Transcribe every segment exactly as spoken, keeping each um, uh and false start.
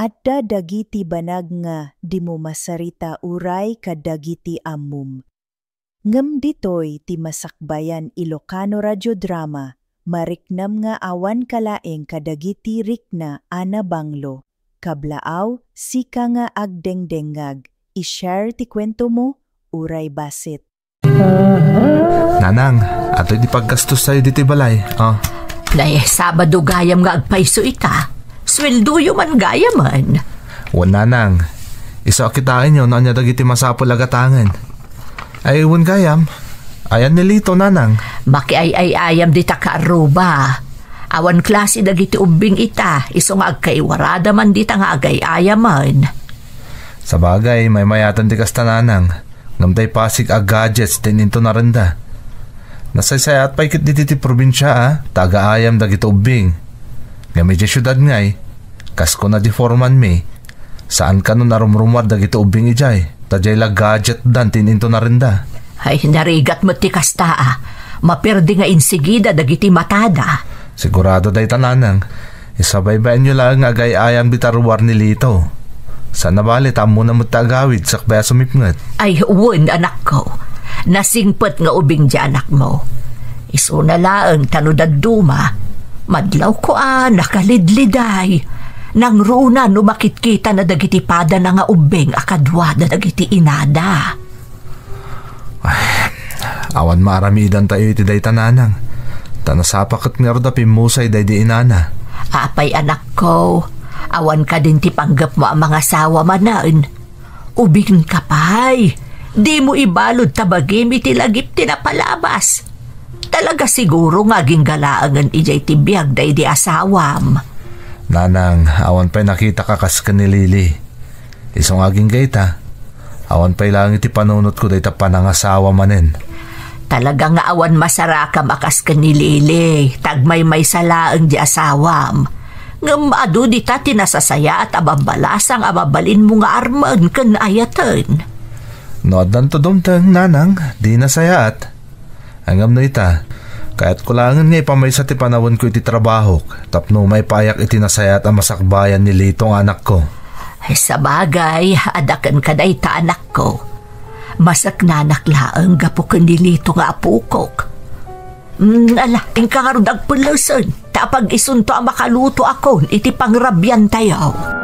adda dagiti banag nga dimo masarita uray kadagiti ammom. Ngem ditoy ti masakbayan Ilocano Radio Drama, mariknam nga awan kalaeng kadagiti rikna a nabanglo. Kablaaw, sika nga agdengdengngag, i-share ti kuentomo, uray bassit. Nanang, adtoy ti paggastostayo ditoy balay. Ah. Nay, Sabado gayam nga agpayso ita. Sueldoyo man gayamen. Wen, Nanang. Isu a kitaenyo no ania dagiti masapul a gatangen. Ay, wen gayam. Ayan ni Lito, Nanang. Makiay-ay-ayam dita kaarruba. Awan klase dagiti ubbing ita, isu nga agkaiwarada man dita nga agay-ayamen. Sabagay, maymayaten ti kasta, Nanang. Ngem tay Pasig a gadgets ti inton arenda. Nasaysayaat pay ket ditoy ti probinsia, a, ta agaayam dagiti ubbing. Ngem idiay siudad ngay, kas kuna di foreman mi, saan kanon a rumrumuar dagiti ubbing idiay, ta diay la gadget dan ti inton arenda. Ay, narigat met ti kasta, a. Maperdi nga insigida dagiti matada. Sigurado dayta, Nanang. Isabaybayanyo laeng nga agay-ayam dita ruar ni Lito. Saan a bale ta ammona met ta agawid sakbay a sumipnget. Ay, wen, anakko. Nasingpet nga ubing ti anakmo. Isuna laeng ta no dadduma, madlawko a nakalidliday. Nangruna no makitkitana dagiti padana nga ubbing a kaduada dagiti inada. Ay, awan maaramidantayo iti dayta, Nanang. Ta nasapa ket ngarud a pimmusay daydi inana. Apay, anakko, awan kadin ti panggepmo a mangasawa manen? Ubingka pay. Dimo ibalud ta bagim iti lagip ti napalabas. Talaga siguro nga aginggalaangen idiay ti biag daydi asawam. Nanang, awan pay nakitak a kas ken ni Lily. Isu nga agingga ita, awan pay laeng iti panunotko dayta panangasawa manen. Talaga nga awan masarakam a kas ken ni Lily, ta agmaymaysa laeng di asawam. Ngem adu dita ti nasasayaat a bambalasang a mabalinmo nga armen ken ayaten. No addanto dumteng, Nanang, di nasayaat. Ngem no ita, kayatko laengen nga ipamaysa ti panawenko iti trabahok tapno maipaayak iti nasayaat a masakbayan ni Lito nga anakko. Ay, sabagay, adda kenka dayta, anakko. Masaknanak laeng gapu ken ni Lito nga apokok. Mm, ala, inka ngarud agpellesen, ta apag-isunto a makalutoakon iti pangrabiantayo.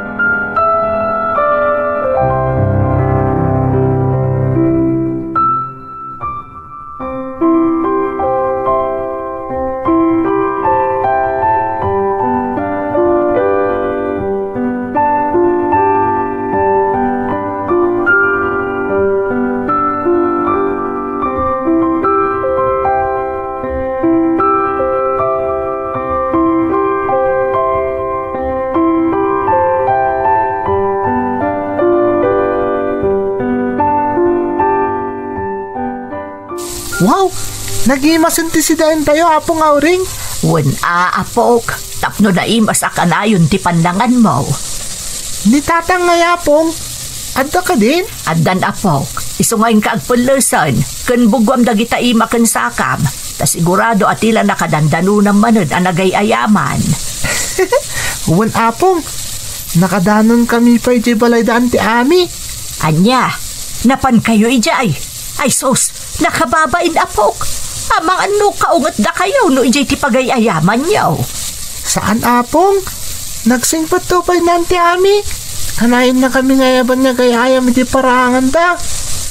Wow! Nagimasen ti sidaentayo, Apong Auring. Wen a, apok, tapno naimas a kanayon ti pannanganmo. Ni Tatang ngay, Apong, adda kadin? Addan, apok. Isu nga inka agpellesen, ken buguam dagita ima ken sakam. Ta sigurado a ti la nakadandanonam manen a nagay-ayaman. Wen, Apong, nakadanonkami pay idiay balayda Anti Ami. Ania, napankayo idiay? Ay sus, nakababain, apok. Amangan no kaungetdakayo no idiay ti pagay-ayamanyo. Saan, Apong. Nagsingpetto pay ni Anti Ami. Kanayonnakami nga ayaban nga agay-ayam iti paranganda.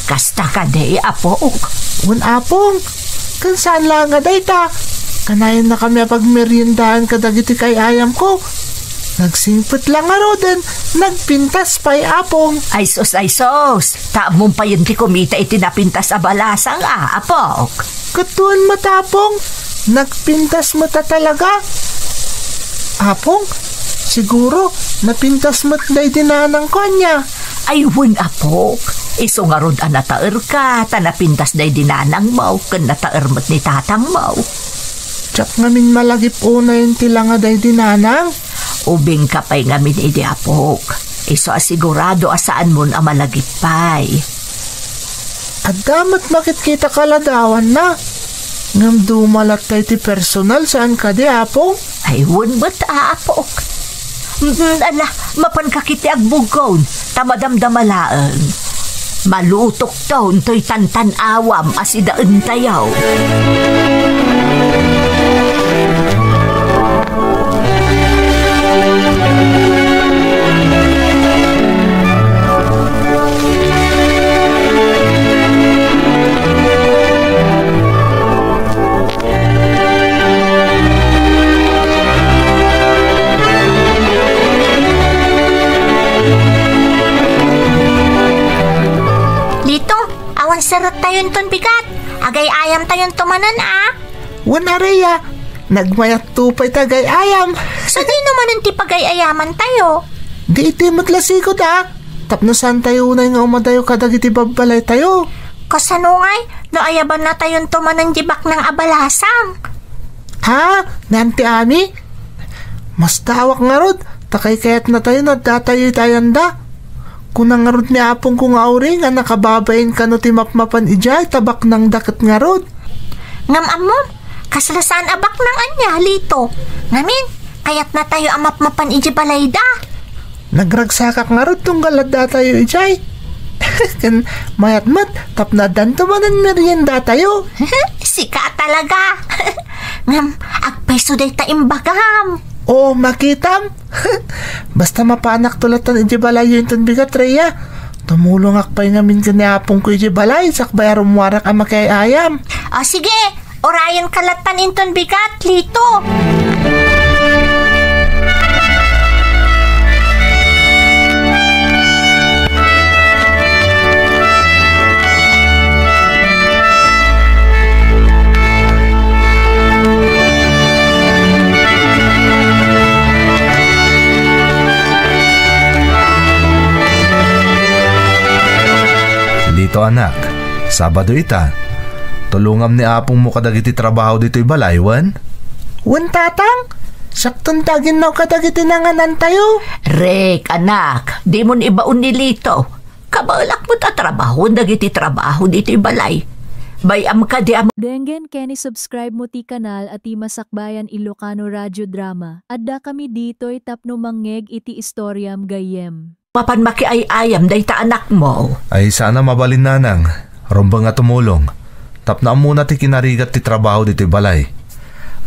Kasta kadi, apok? Wen, Apong. Ken saan laeng a dayta. Kanayonnakami a pagmeriendaan kadagiti kay-ayamko. Nagsingpet la ngaruden, nagpintas pay, Apong. Ay sus, ay sus. Ta ammom payen ti kumita iti napintas a balasang a, apok. Ket wen met, Apong, nagpintas met a talaga. Apong, siguro, napintas met daydi nanangko, ania? Ay, wen, apok. Isu ngarud a nataerka, ta napintas daydi nanangmo, ken nataer met ni tatangmo. Diak ngamin malagip unay ti langa daydi nanang. Ubingka pay ngamin idi, apok. Isu a sigurado a saanmon a malagip pay. Adda met makitkita kaladawanna. Ngem duma latta iti personal, saan kadi, Apong? Ay, wen met, apok. Mm, ala, mapanka ketdi agbugkon, ta madamdama laeng. Malutokton toy tantan-awam a sidaentayo. Lito, awan serrettayo inton bigat. Agay-ayamtayo inton manen, a. Wen, Rhea, nagmayatto pay ti agay-ayam. Sadino manen ti pagay-ayamantayo? Di iti met la sigud, a. Tapno saantayo unay nga umadayo kadagiti babbalaytayo. Kasano ngay no ayabannatayonto manen di baknang a balasang? Ha? Nanti ami? Mastaawak ngarud, ta kaykayatnatayo no addatayo iti ayanda. Kuna ngarud ni apongko nga auring a nakababain kano ti mapmapan idiay ta baknangda ket ngarud. Ngem ammom, kasla saan a baknang ania, Lito. Ngamin, kayatnatayo a mapmapan idiay balayda. Nagragsakak ngarud tunggal addatayo idiay. Ken mayat met tapno addanto manen meriendatayo. Sika talaga. Ngem, agpayso dayta imbagam. O, makitam. Basta mapanakto latta idiay balayyo inton bigat, Rhea. Tumulongak pay ngamin ken ni apongko idiay balay sakbay a rummuarak a makiay-ayam. O, sige. Urayenka lattan inton bigat, Lito. Lito, anak, Sabado ita. Tulongam ni apongmo kadagiti trabaho ditoy balay, wen? Wen, tatang. Siakton ti aginnaw kadagiti nanganantayo. Rick, anak, dimon ibaon ni Lito. Kabaelak met a trabahoen dagiti trabaho ditoy balay. Bay-am kadi a Denggen ken i-subscribe mo ti kanal a ti Masakbayan Ilocano Radio Drama. Addakami ditoy tapno mangngeg iti istoriam gayyem. Mapan makiay-ayam dayta anakmo. Ay, saan a mabalin, nanang. Rumbeng a tumulong. Tapno ammona ti kinarigat ti trabaho ditoy balay.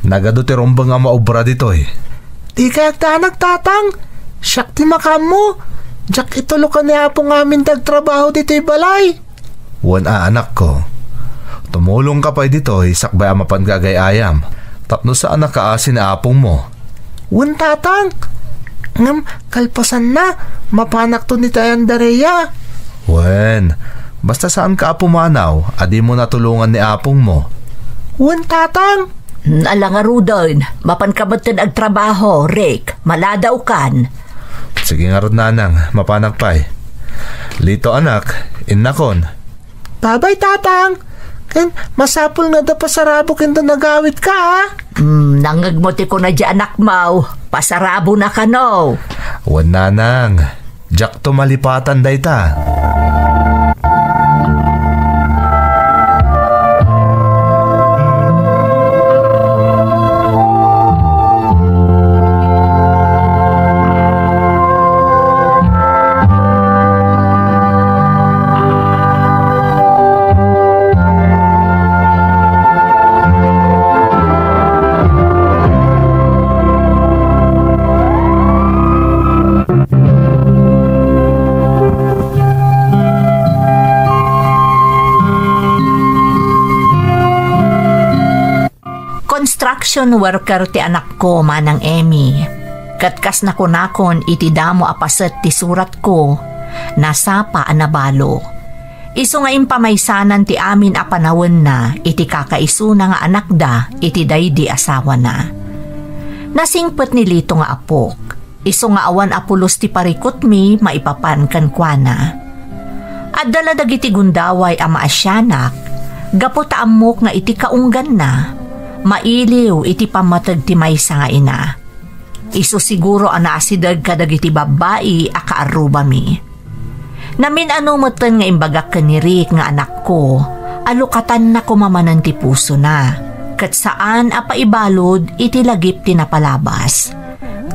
Nagadu ti rumbeng a maobra ditoy. Dika agdanag, tatang. Siak ti makaammo. Diak itulokan ni Apo ngamin ti agtrabaho ditoy balay. Wen a, anakko. Tumulongka pay ditoy sakbay a mapanka agay-ayam, tapno saan a kaasi ni apongmo. Wen, tatang. Ngem kalpasanna, mapanakton iti ayan da Rhea. Wen, basta saanka a pumanaw a dimo natulongan ni apongmo. Wen, tatang. Ala ngaruden, mapanka metten agtrabaho, Rick. Maladawkan. Sige ngarud, nanang, mapanak pay. Lito, anak, innakon. Babay, tatang. Ken masapul nga adda pasarabok inton agawidka, a. Hmm, nangngegmo ti kuna di anakmo. Pasarabona kano. Wen, nanang. Diakto malipatan dayta. Construction worker ti anakko, Manang Emmy. Ket kas nakunakon iti damo a paset ti suratko, nasapa a nabalo. Isu nga impamaysanan ti amin a panawenna iti kakaisuna nga anakda iti daydi asawana. Nasingpet ni Lito nga apok. Isu nga awan a pulos ti parikutmi maipapan kenkuana. Adda la dagiti gundaway a maasianak, gapu ta ammok nga iti kaungganna, mailiw iti pammateg ti maysa nga ina. Isu siguro a naasideg kadagiti babbai a kaarrubami. Namin-ano metten nga imbagak ken ni Rick nga anakko, alukatanna koma manen ti pusona, ket saan a paibalud iti lagip ti napalabas.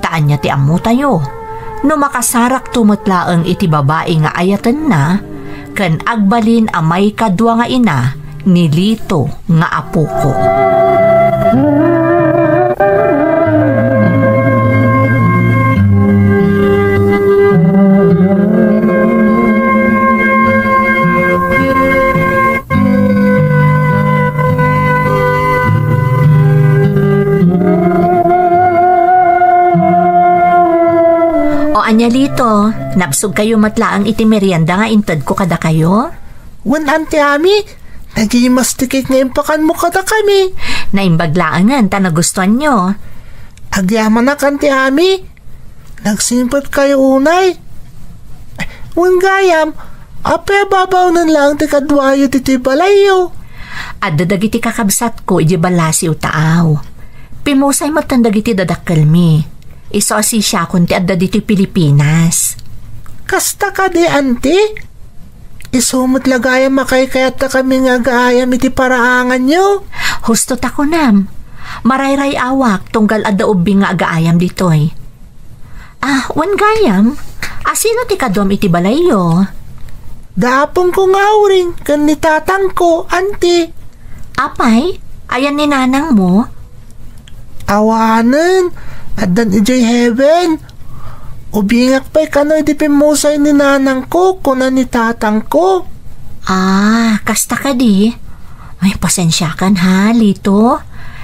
Ta Ania ti ammotayo? No makasarakto met laeng iti babai nga ayatenna, ken agbalin a maikadua nga ina ni Lito nga apoko. O ania, Lito, nabsogkayo met laeng iti merienda nga intedko kadakayo? Wen, Auntie Ami, nagimas ti cake nga impakanmo kadakami. Naimbag laengen ta nagustuanyo. Agyamanak, Auntie Ami. Nagsingpetkayo unay. Wen gayam, apay a babaonen laeng ti kaduayo ditoy balayyo? Adda dagiti kakabsatko idiay Balasiw, Taaw. Pimmusay metten dagiti dadakkelmi. Isu a sisiakon ti adda ditoy Pilipinas. Kasta kadi, Auntie? Isu met la gayam a kaykayatakami nga agaayam iti paraanganyo. Husto ta kunam. Marayray-awak tunggal adda ubbing nga agaayam ditoy. Ah, wen gayam, asino ti kaduam iti balayyo? Da apongko nga Auring ken ni tatangko, Auntie. Apay, ayan ni nanangmo? Awanen, addan idiay heaven. Ubingak pay kano idi pimmusay ni nanangko, kuna ni tatangko. Ah, kasta kadi? Ay, pasensiakan ha, Lito.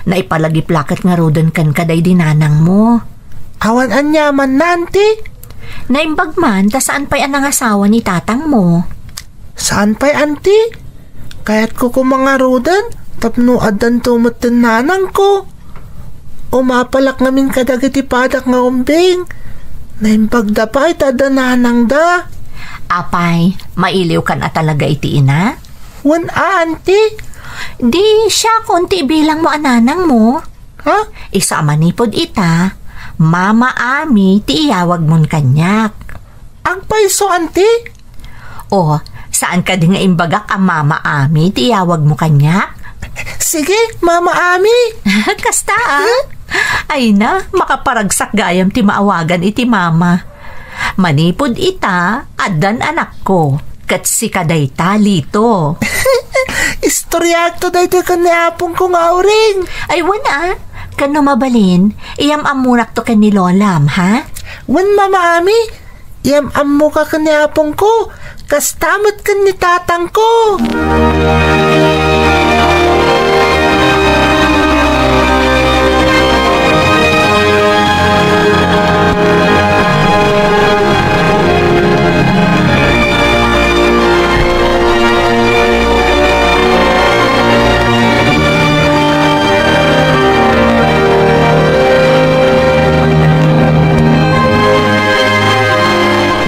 Naipalagip la ket ngaruden kenka daydi nanangmo. Awan aniamanna, Auntie? Naimbag man ta saan pay a nangasawa ni tatangmo. Saan pay, Auntie? Kayatko koma ngaruden tapno addanto metten nanangko. Umapalak ngamin kadagiti padak nga ubbing. Naimbagda pay ta adda nanangda. Apay, mailiwkan a talaga iti ina? Wen a, Auntie? Di siakon ti ibilangmo a nanangmo. Ha? Isu a manipud ita, Mama Ami ti iyawagmon kaniak. Agpayso, Auntie? O, saan kadi nga imbagak a Mama Ami ti iyawagmo kaniak? Sige, Mama Ami. Kasta, ah. Ay na, makaparagsak gayam ti maawagan iti mama. Manipud ita, addan anakko, ket sika dayta, Lito. Istoriaakto daytoy ken ni apongko nga Auring. Ay, wen, ah. Ken no mabalin, iyam-ammonakto ken ni lolam, ha? Wen, Mama Ami, iyam-ammoka ken ni apongko, kasta met ken ni tatangko.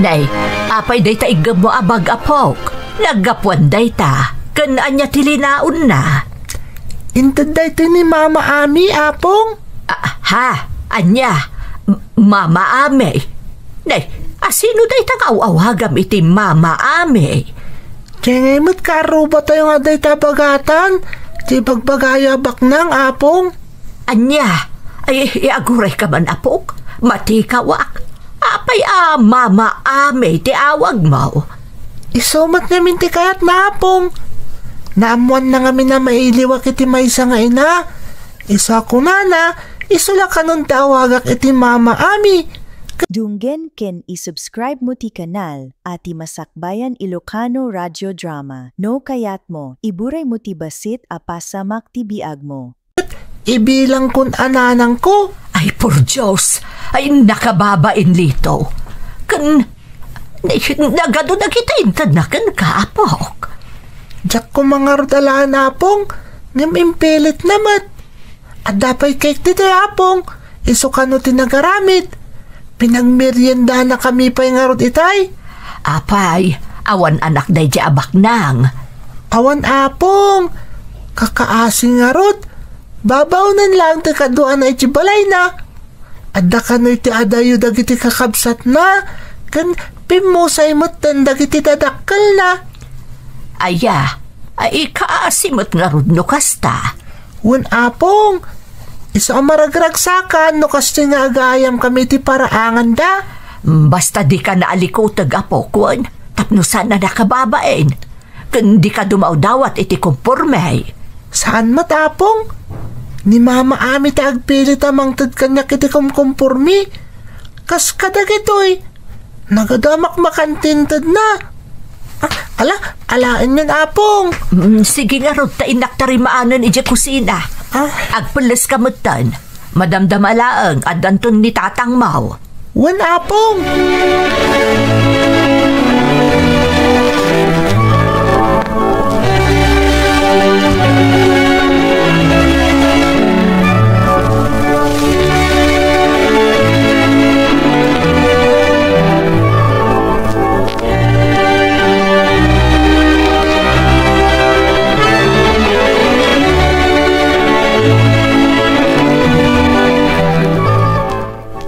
Nay, apay dayta iggemmo a bag, apok? Naggapuan dayta, ken ania ti linaonna? Inted daytoy ni Mama Ami, Apong. Ah, ha? Ania? M-, Mama Ami? Nay, asino dayta nga aw-awagam iti Mama Ami? Diay ngay met kaarrubatayo nga dayta bagatan, ti ibagbagayo a baknang, Apong. Ania? Ay, iagurayka man, apok? Matikawak. Apay a Mama Ami ti awagmo? Isu met ngamin ti kayatna, Apong. Naammoanna ngamin a mailiwak iti maysa nga ina. Isu a kunana, isu la kanon ti awagak iti Mama Ami. Dunggen ken i-subscribe mo ti kanal a ti Masakbayan Ilocano Radio Drama. No kayatmo, iburaymo ti bassit a pasamak ti biagmo. Ibilangkon a nanangko. Ay, por Dios! Ay, nakababain, Lito. Ken, nagadu dagiti intedna kenka, apok? Diak koma ngarud alaen, Apong, ngem impilitna met. Adda pay cake ditoy, Apong. Isu kano ti nagaramid. Pinagmeriendanakami pay ngarud itay. Apay, awan anak daydi a baknang? Awan, Apong. Kakaasi ngarud. Babaonen laeng ti kaduana iti balayna. Adda kano iti adayo dagiti kakabsatna, ken pimmusay metten dagiti dadakkelna. Aya, ay kaasi met ngarud no kasta? Wen, Apong, Isu a maragragsakan no kastoy nga agaayamkami iti paraanganda. Mm, basta dika naalikuteg, apok, wen, tapno saan a nakababain. Ken dika dumawdawat iti komporme. Saan met, Apong. Ni Mama Ami ti agpilit a mangted kaniak iti komkomporme. Kas kadagitoy, nagadu a makmakan ti intedna. Ah, ala, alaenyon, Apong. Mm, sige ngarud, ta innak tarimaanen idiay kusina. Ah? Agpelleska metten. Madamdama laeng, addanton ni tatangmo. Wen, Apong.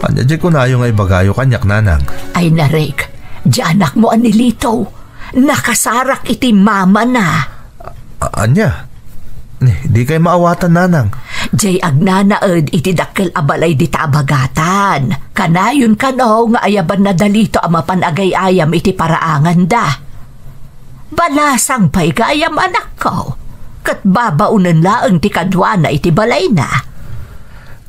Ania diay kunayo nga ibagayo kaniak, Nanang? Ay, narek, diay anakmo a ni Lito. Nakasarak iti mamana. A-, ania? Ni, dikay maawatan, Nanang. Diay agnanaed iti dakkel a balay dita a bagatan. Kanayon kano nga ayabanna da Lito a mapan agay-ayam iti paraanganda. Balasang pay gayam, anakko. Ket babaonen laeng ti kaduana iti balayna.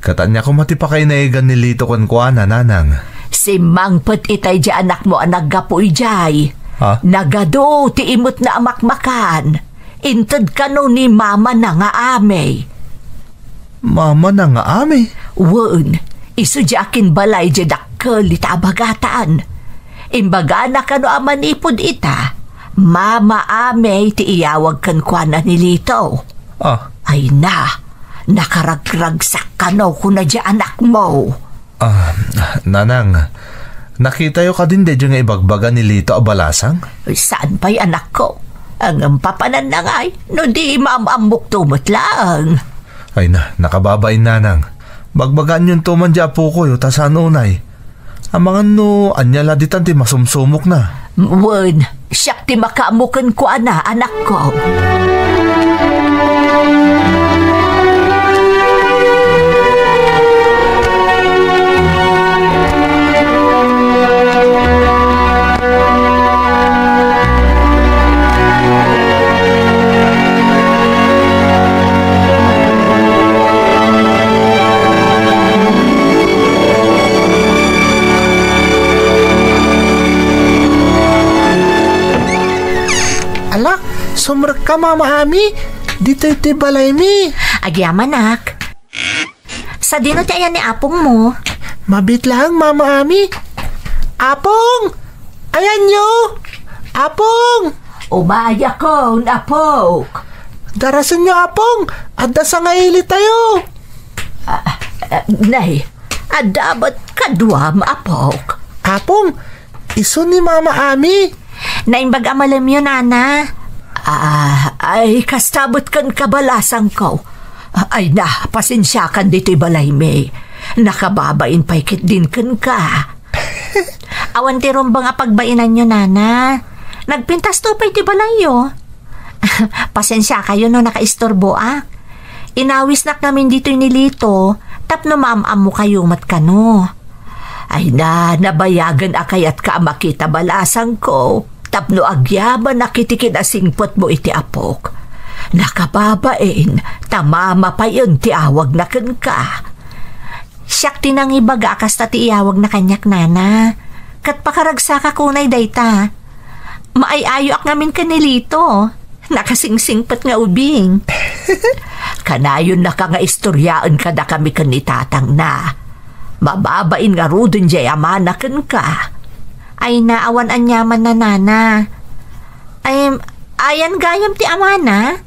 Ket ania koma ti pakainaigan ni Lito kenkuana, Nanang? Simmangpet itay diay anakmo a naggapu idiay. Ha? Nagadu ti imetna a makmakan. Inted kano ni mamana nga ami. Mamana nga ami? Wen, isu diay akinbalay diay dakkel ita a bagatan. Imbagana kano a manipud ita, Mama Ami ti iyawag kenkuana ni Lito. Ah. Ay na, nakaragragsak kano kuna diay anakmo. Ah, Nanang, nakitayo kadin daydiay nga ibagbaga ni Lito a balasang? Saan pay, anakko? Ngem papananna ngay, no di maam-ammokto met laeng. Ay na, nakababain, Nanang. Bagbagaanyonto man diay apokoyo ta saan unay. Amangan no ania la ditan ti masumsumokna. Wen, siak ti makaammo kenkuana, anakko. Ala, sumrekka, Mama Ami. Ditoy ti balaymi. Agyamanak. Sadino ti ayan ni apongmo? Mabiit laeng, Mama Ami. Apong! Ayanyo! Apong! Umayakon, apok. Darasenyo, Apong. Adda sangailitayo. Ah, ah, nay, adda met kaduam, apok. Apong, isu ni Mama Ami. Naimbag a malemyo, Nana. Ah, ay, kasta met kenka, balasangko. Ay na, pasensiakan ditoy balaymi. Nakababain pay ketdin kenka. Awan ti rumbeng a pagbainanyo, Nana. Nagpintasto pay ti balayyo. Pasensiakayo no nakaisturboak. Inawisnak ngamin ditoy ni Lito tapno maam-ammokayo met kano. Ay na, nabayagen a kayatka a makita, balasangko, tapno agyamanak iti kinasingpetmo iti apok. Nakababain ta Mama payen ti awagna kenka. Siak ti nangibaga a kasta ti iyawagna kaniak, Nana. Ket pakaragsakak unay dayta. Maay-ayoak ngamin ken ni Lito. Nakasingsingpet nga ubing. Kanayonnaka nga istoriaen kadakami ken ni tatangna. Mababain ngaruden diay amana kenka. Ay na, awan aniamanna, Nana. Ay, ayan gayam ti amana?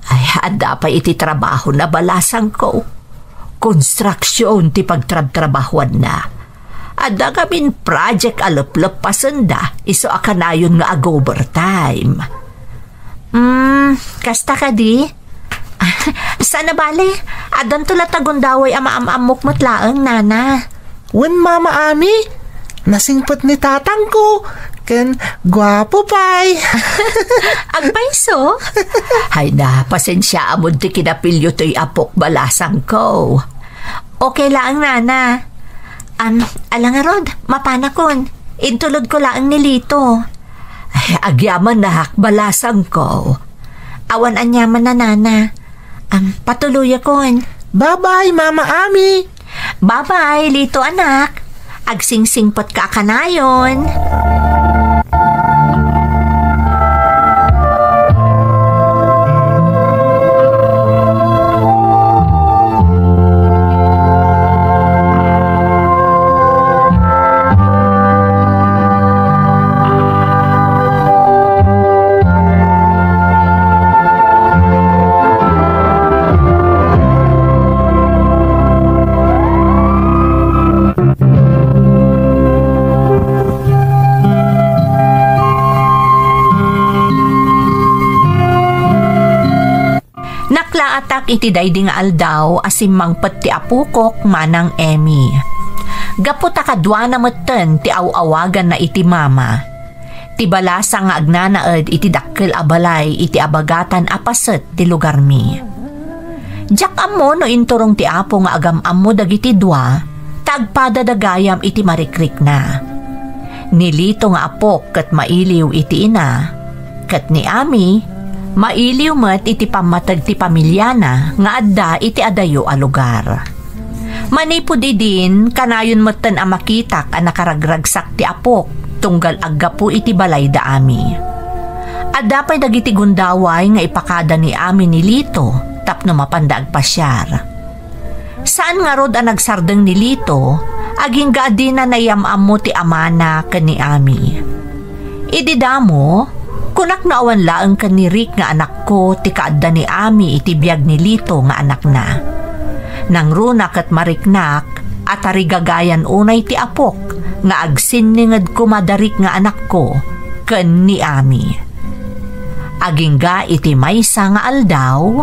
Ay, adda pay iti trabahona, balasangko. Konstruksion ti pagtrabtrabahuanna. Adda ngamin project a lepleppasenda, isu a kanayon nga ag-overtime. Hmm, kasta kadi? Saan a bale, addanto latta gundaway a maam-ammok met laeng, Nana. Wen, Mama Ami, nasingpet ni tatangko, Ken guapo pay. Agpayso? Ay na, pasensiaam ti kinapilyo toy apok, balasangko. Okay laeng, nana. Am, ala ngarud, mapanakon. Intulodko laeng ni Lito. Ay, agyamanak, balasangko. Awan aniamanna, nana. Am, patuloyakon. Bye-bye, Mama Ami. Bye-bye, Lito anak. Agsingsingpetka a kanayon. Naklaatak iti daydi nga aldaw a simmangpet ti apokok manang Emmy. Gapu ta kaduana metten ti aw-awaganna iti mama. Ti balasang nga agnanaed iti dakkel a balay iti abagatan a paset ti lugarmi. Diak ammo no inturong ti Apo nga agam-ammo dagiti dua, ta agpadada gayam iti marikrikna. Ni Lito nga apok ket mailiw iti ina, ket ni Ami, mailiw met iti pammateg ti pamiliana nga adda iti adayo a lugar. Manipud idin, kanayon metten a makitak a nakaragragsak ti apok tunggal aggapu iti balay da Ami. Adda pay dagiti gundaway nga ipakada ni Ami ni Lito tapno mapanda agpasiar. Saan ngarud a nagsardeng ni Lito, agingga a dina naiyam-ammo ti amana ken ni Ami. Idi damo, kunak no awan laeng ken ni Rick nga anakko ti kaadda ni Ami iti biag ni Lito nga anakna. Nangruna ket mariknak a tarigagayan unay ti apok nga agsinninged koma da Rick nga anakko ken ni Ami. Agingga iti maysa nga aldaw.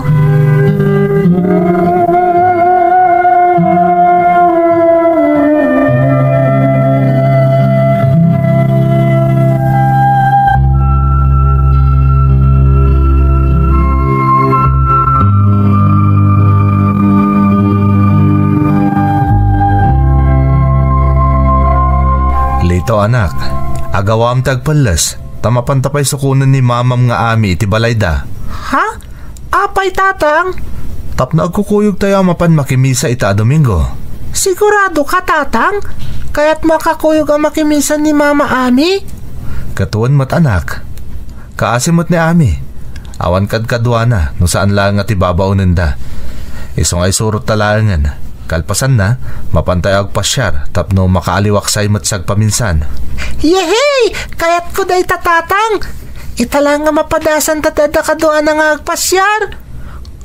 Lito, anak, agawam ti agpelles. Ta mapanta pay sukonen ni mamam nga Ami iti balayda. Ha? Apay, tatang? Tapno agkukuyogtayo a mapan makimisa ita a Domingo. Sigurado ka, tatang? Kayatmo a kakuyog a makimisa ni Mama Ami? Ket wen met, anak. Kaasi met ni Ami. Awan kadkaduana no saan laeng a ti babaonenda. Isu nga isurotta laengen. Kalpasanna, mapantayo agpasiar tapno makaaliwaksay met sagpaminsan. Yehey! Kayatko dayta, tatang! Ita laeng nga mapadasanta ti adda kaduana nga agpasiar.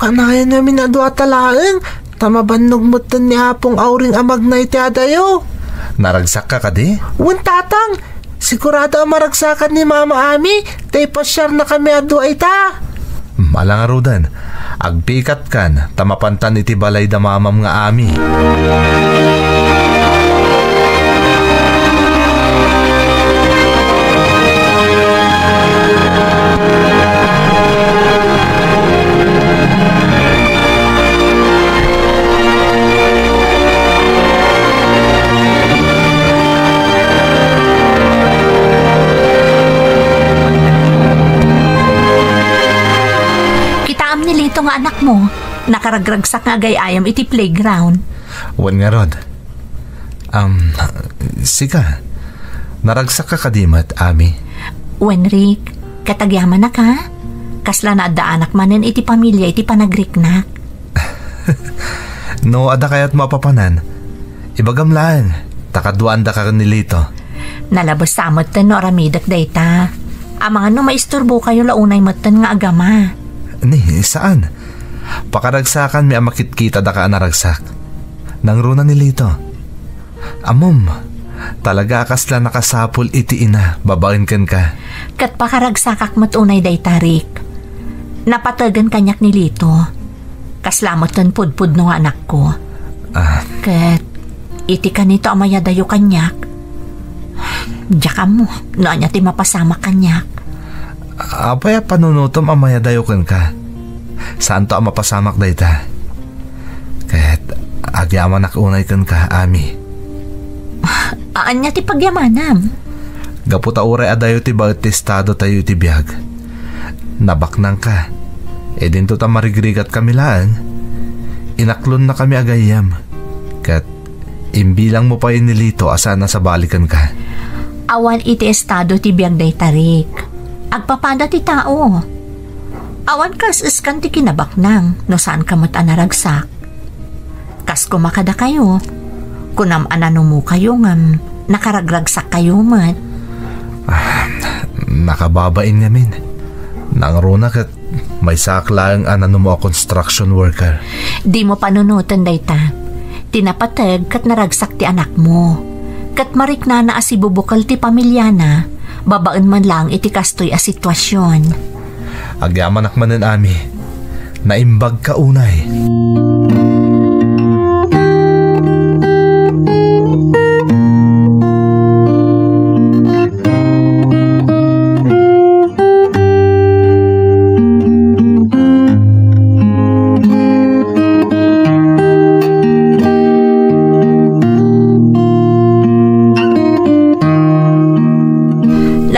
Kanayon ngamin a duata laeng, ta mabannog metten ni Apong Auring a magna iti adayo. Naragsakka kadi? Wen, tatang! Sigurado a maragsakan ni Mama Ami ta ipasiarnakami a dua ita. Ala ngaruden, agpikatkan ta mapantan iti balay da mamam nga Ami. Kitaam ni Lito nga anakmo, nakaragragsak nga agay-ayam iti playground. Wen ngarud. Am, sika, naragsakka kadi met, Ami? Wen, Rick, ket agyamanak, a? Kasla naaddaanak manen iti pamilia iti panagriknak. No adda kayatmo a papanan, ibagam laeng, ta kaduaandaka ken ni Lito. Nalabes sa metten no aramidek dayta. Amangan no maisturbokayo la unay metten nga agama. Ni, saan? Pakaragsakanmi a makitkitada ka a naragsak. Nangruna ni Lito. Ammom, talaga a kasla nakasapul iti ina babaen kenka. Ket pakaragsakak met unay dayta, Rick. Napategen kaniak ni Lito. Kasla metten pudpudno nga anakko. Ah. Ket iti kanito a mayadayo kaniak, Diak ammo no ania ti mapasamak kaniak. Apay a panunotem a mayadayo kenka? Saanto a mapasamak dayta. Ket agyamanak unay kenka, Ami. Ania ti pagyamanam? Gapu ta uray adayo ti baet ti estado tayo iti biag, nabaknangka. Idinto ta marigrigatkami laeng, inaklonnakami a gayyem. Ket imbilangmo pay ni Lito a saan a sabali kenka. Awan iti estado ti biag dayta, Rick. Agpapada ti tao. Awan kaes-eskan ti kinabaknang no saanka met a naragsak. Kas koma kadakayo, kunam a nanumokayo ngem nakaragragsakkayo met. Ah, nakababain ngamin. Nangruna ket maysaak laeng a nanumo a construction worker. Dimo panunoten dayta. Ti napateg ket naragsak ti anakmo. Ket mariknana a sibubukel ti pamiliana, babaen man laeng iti kastoy a situasion. Agyamanak manen, Ami. Naimbagka unay.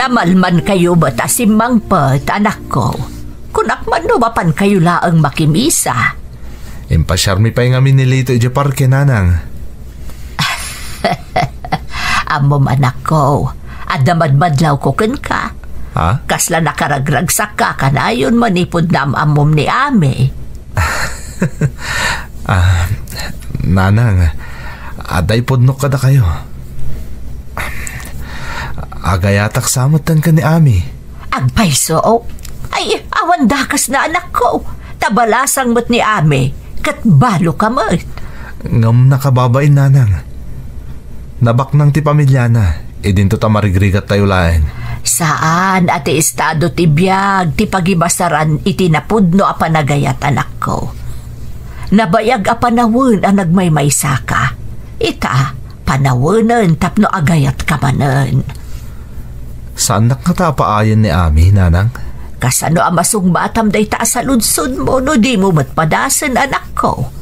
Namalmankayo met a simmangpet, anakko. Kunak man no mapankayo laeng makimisa. Impasiarmi pay ngamin ni Lito idiay parke, nanang. Ammom, anakko, adda madmadlawko kenka. Ha? Kasla nakaragragsakka kanayon manipud naam-ammom ni Ami. Ah, nanang, adda ipudnok kadakayo. Agayatak sa metten ken ni Ami. Agpayso? Ay, awan dakesna, anakko. Ta balasang met ni Ami, ket baloka met. Ngem nakababain, nanang. Nabaknang ti pamiliana, idinto ta marigrigattayo laeng. Saan a ti estado ti biag ti pagibasaran iti napudno a panagayat, anakko. Nabayag a panawen a nagmaymaysaka. Ita, panawenen tapno agayatka manen. Saannak ngata a paayen ni Ami, nanang? Kasano a masungbatam dayta a saludsodmo no dimo met padasen, anakko?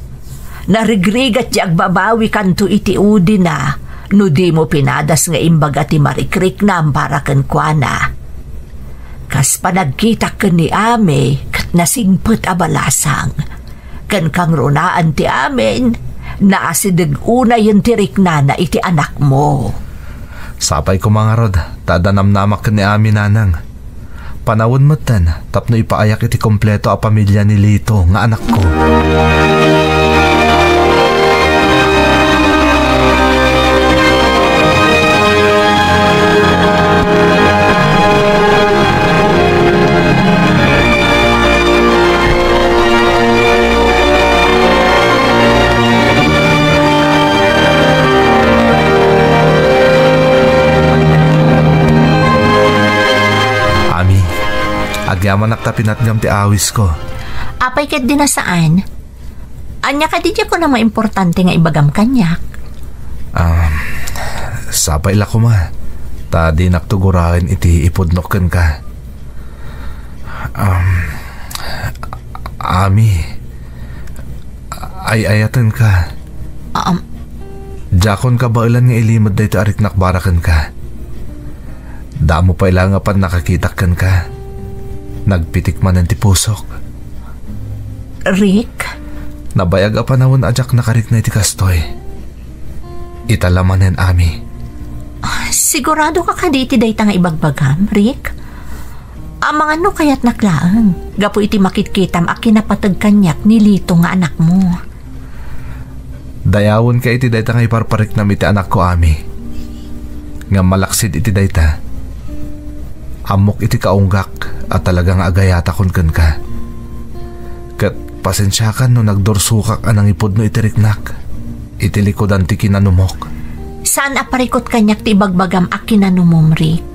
Narigrigat ti agbabawikanto iti udina no dimo pinadas nga imbaga ti marikriknam para kenkuana. Kas panagkitak ken ni Ami ket nasingpet a balasang. Ken kangrunaan ti amin, naasideg unayen ti riknana iti anakmo. Sapay koma ngarud, ta adda namnamak ken ni Ami, nanang. Panawen metten tapno ipaayak iti kompleto a pamilia ni Lito nga anakko. Ami, agyamanak ta pinatgam ti awisko. Apay ket di na saan? Ania kadi diak kunam a importante nga ibagam kaniak? Ah, sapay la koma, ta dinakto guraen iti ipudnok kenka. Um, Ami, ay-ayatenka. Um, Diakon kabaelan nga ilimed daytoy a riknak para kenka. Damo pay laeng a pannakakitak kenka. Nagpitik manen ti pusok. Rick? Nabayag a panawen a diak nakarikna iti kastoy. Ita la manen, Ami. Ah, sigurado ka kadi iti dayta nga ibagbagam, Rick? Amangan no kayatnak laeng, gapu iti makitkitam a kinapateg kaniak ni Lito nga anakmo. Dayawenka iti dayta nga iparpariknam iti anakko, Ami. Ngem malaksid iti dayta, ammok iti kaunggak a talaga nga agayatakon kenka. Ket pasensiakan no nagdursokak a nangipudno iti riknak, iti likudan ti kinanumok. Saan a parikut kaniak ti ibagbagam a kinanumom, Rick?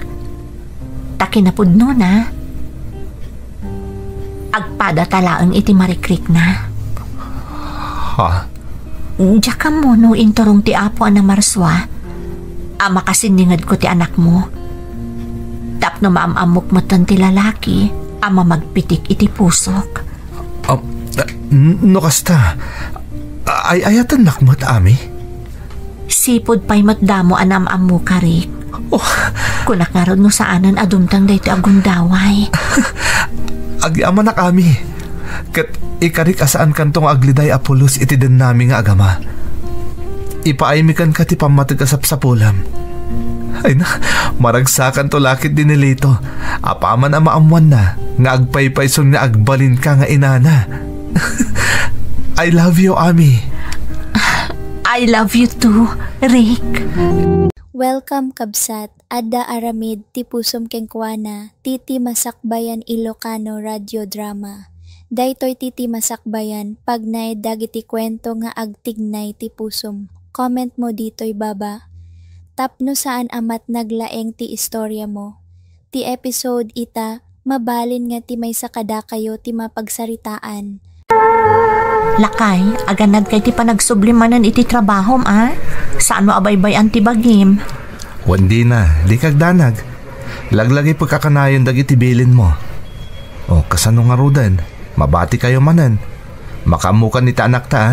Ta kinapudnona, agpadata laeng iti marikrikna. Ha? Diak ammo no inturong ti Apo a namarsua, a makasinningedko ti anakmo. Tapno maam-ammok metten ti lalaki a mamagpitik iti pusok. Ah, n-, no kasta, ay-ayatennak met, Ami? Sipud pay met damo a naam-ammoka, Rick. Oh. Kunak ngarud no saanen a dumteng daytoy a gundaway. Agyamanak, Ami. Ket ikarik a saankanto nga agliday a pulos iti dennami nga agama. Ipaaymi kenka ti pammateg a sapsapulem. Ay na, maragsakanto la ketdi ni Lito, apaman a maammoanna nga agpaypayson nga agbalinka nga inana. I love you, Ami. I love you too, Rick. Welcome, kabsat. Adda aramid ti pusom kenkuana, Titi Masakbayan Ilocano Radio Drama. Daytoy Titi Masakbayan, pagnaed dagiti kuento nga agtignay ti pusom. Comment mo ditoy baba. Tapno saan a matnag laeng ti istorya mo. Ti episode ita, mabalin nga ti maysa kadakayo ti mapagsaritaan. Lakay, aganadkay ti panagsubli manen iti trabahom, a? Saanmo a baybay-an ti bagim? Wen, Dina, dika agdanag. Laglagipek a kanayon dagiti bilinmo. O, kasano ngaruden? Mabatikayo manen. Makaammokan iti anakta, a?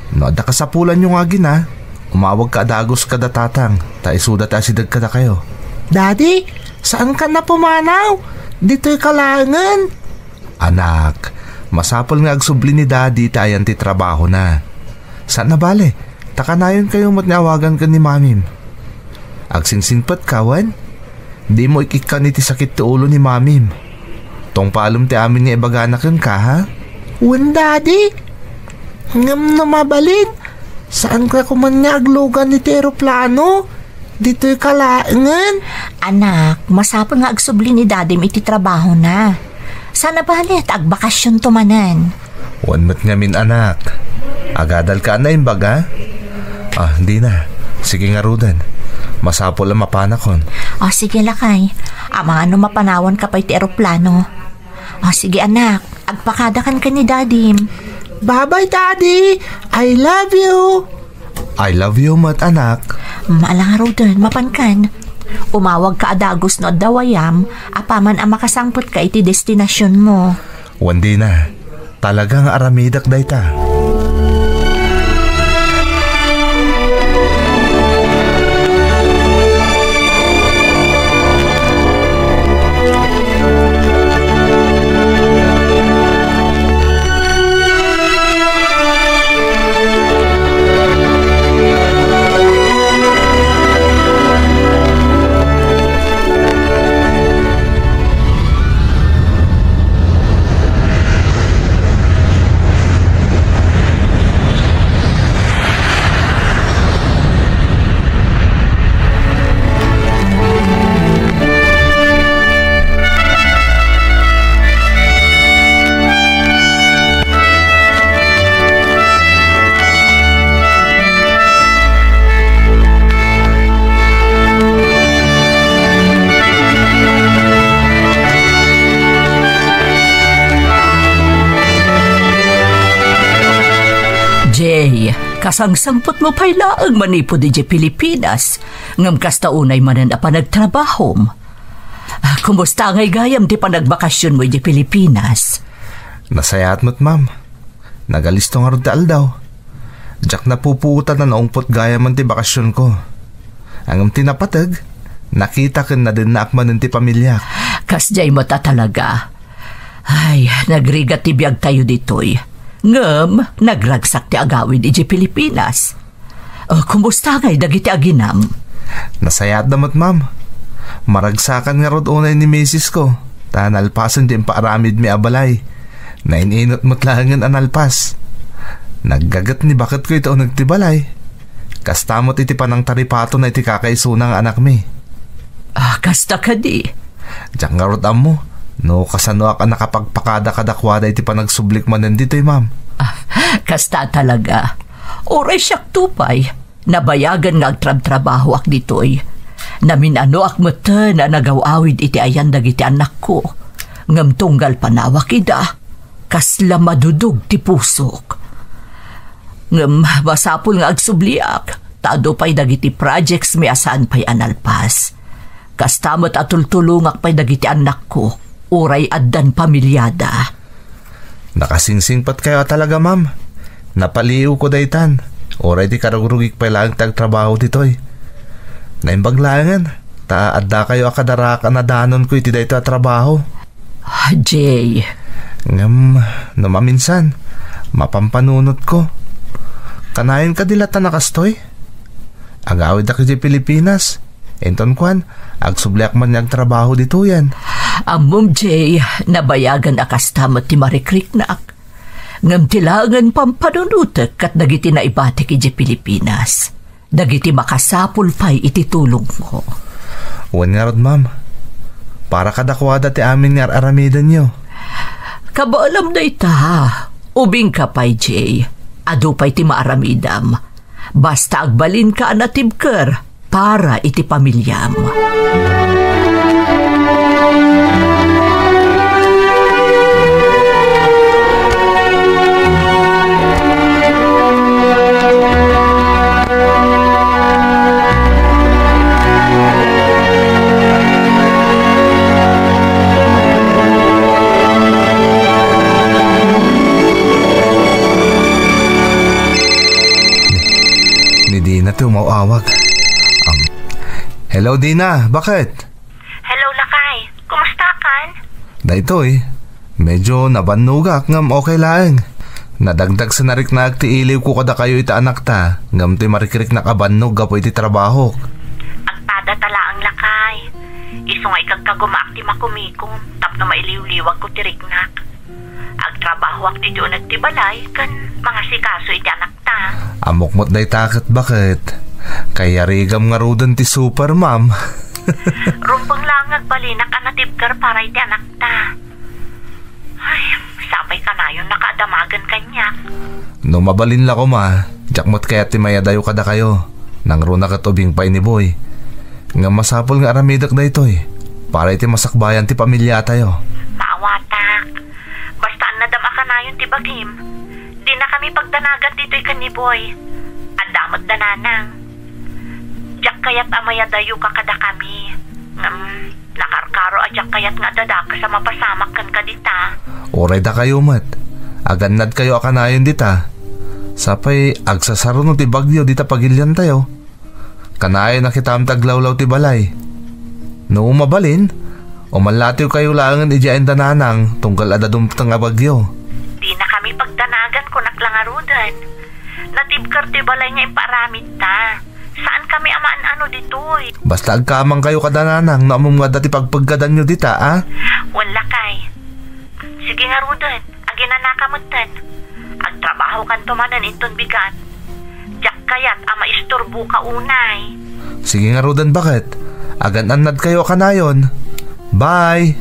No adda kasapulanyo nga agina, umawagka a dagus kada tatang, ta isuda ti asideg kadakayo. Daddy, saankan a pumanaw? Ditoyka laengen. Anak, masapul nga agsubli ni Daddy iti ayan ti trabahona. Saan a bale, ta kanayonkayo met nga awagan ken ni Mamim. Agsingsingpetka, wen? Dimo ikikkan iti sakit ti ulo ni Mamim. Tungpalem ti amin nga ibagana kenka, ha? Wen, Daddy. Ngem no mabalin, saanka koma nga aglugan iti eroplano. Ditoyka laengen. Anak, masapul nga agsubli ni Dadim iti trabahona. Saan a bale ta agbakasionto manen. Wen met ngamin, anak. Agadalka a naimbag, a? Ah, Dina. Sige ngaruden. Masapul a mapanakon. O, sige, lakay. Amangan no mapanawanka pay ti eroplano. O, sige, anak. Agpakadakan ken ni Dadim. Bye-bye, Daddy. I love you. I love you met, anak. Ala ngaruden, mapankan. Umawagka a dagus no adda wayam, apaman a makasangpetka iti destinasionmo. Wen, Dina, talaga nga aramidek dayta. Jay, kasangsangpetmo pay laeng manipud idiay Pilipinas, ngem kasta unay manen a panagtrabahom. Ah, kumusta ngay gayam ti panagbakasionmo idiay Pilipinas? Nasayaat met, ma'am. Nagalisto ngarud ti aldaw. Diak napupuotan a naungpot gayamen ti bakasionko. Ngem ti napateg, nakita ken nadennaak manen ti pamiliak. Kasdiay met a talaga. Ay, nagrigat ti biagtayo ditoy. Ngem, nagragsak ti agawid idiay Pilipinas. Ah, kumusta ngay dagiti aginam? Nasayaatda met, ma'am. Maragsakan ngarud unay ni misis ko, ta nalpasen ti impaaramidmi a balay. Nain-inut met laengen a nalpas. Naggaget ni baketko iti uneg ti balay. Kasta met iti panangtaripatona iti kakaisuna nga anakmi. Ah, kasta kadi? Diak ngarud ammo no kasanoak a nakapagpakada kadakuada iti panagsublik manen ditoy, ma'am. Ah, kasta talaga. Uray siakto pay, nabayagen nga agtrabtrabahoak ditoy. Namin-anoak metten a nagaw-awid iti ayan dagiti anakko. Ngem tunggal panawak ida, kasla madudog ti pusok. Ngem masapul nga agsubliak, ta adu pay dagiti projects mi a saan pay a nalpas. Kasta met a tultulongak pay dagiti annakko, uray addan pamiliada. Nakasingsingpetkayo a talaga, ma'am. Napaliiwko daytan. Uray ti karugrugik pay laeng ti agtrabaho ditoy. Naimbag laengen, ta addakayo a kadarak a nadanonko iti daytoy a trabaho. Ah, Jay. Ngem, no maminsan, mapampanunotko. Kanayon kadi latta a kastoy? Agawiddak idiay Pilipinas. Inton kuan, agsubliak man nga agtrabaho ditoyen. Ammom, Jay, nabayagan a kasta met ti marikriknak. Ngem ti laengen pampanunotek ket dagiti naibatik idiay Pilipinas. Dagiti makasapul pay iti tulongmo. Wen ngarud, ma'am. Para kadakuada ti amin nga ar-aramidenyo. Kabaelam dayta. Ubingka pay, Jay. Adu pay ti maaramidam. Basta agbalinka a natibker para iti pamiliam. Ni Dina ti umaw-awag. Am, hello, Dina. Bakit? Hello, lakay. Kumusta kan? Daytoy, medyo nabannogak ngem okay laeng. Nadagdag sa nariknaek ti iliwko kadakayo iti anakta, ngem ti marikriknak a bannog gapu iti trabahok. Agtada ta laeng, lakay. Isu nga ikagkagumaak ti makumikom tapno mailiwliwagko ti riknak. Agtrabahoak ditoy uneg ti balay ken mangasikaso iti anakta. Ammok met dayta ket bakit? Kayarigam ngaruden ti super, ma'am. Rumbeng laeng nga agbalinak a natibker para iti anakta. Ay, sapay kanayon nakaadamagen kaniak. No mabalin la koma, diak met kayat ti mayadayo kadakayo. Nangruna ket ubing pay ni Boy. Ngem masapul nga aramidek daytoy para iti masakbayan ti pamiliatayo. Maawatak. Basta annadam a kanayon ti bagim. Dinakami pagdanagan ditoy ken ni Boy. Adda met da Nanang. Diak kayat a mayadayoka kadakami. Ngem, nakarkaro a diak kayat nga adda dakes a mapasamak kenka dita. Uray dakayo met. Agannadkayo a kanayon dita. Sapay agsasaro no ti bagyo dita pagiliantayo. Kanayon a kitaem ti aglawlaw ti balay. No mabalin, umalatiwkayo laengen idiay ayan da Nanang tunggal adda dumteng a bagyo. Dinakami pagdanagan, kunak la ngaruden. Natibker ti balay nga impaaramidta. Saankami a maan-ano ditoy. Basta agkamangkayo kada Nanang no ammom nga adda ti pagpeggadanyo dita, a? Wen, lakay. Sige ngaruden, aginanaka metten. Agtrabahokanto manen inton bigat. Diak kayat a maisturboka unay. Sige ngaruden, bakit? Agan-annadkayo a kanayon. Bye!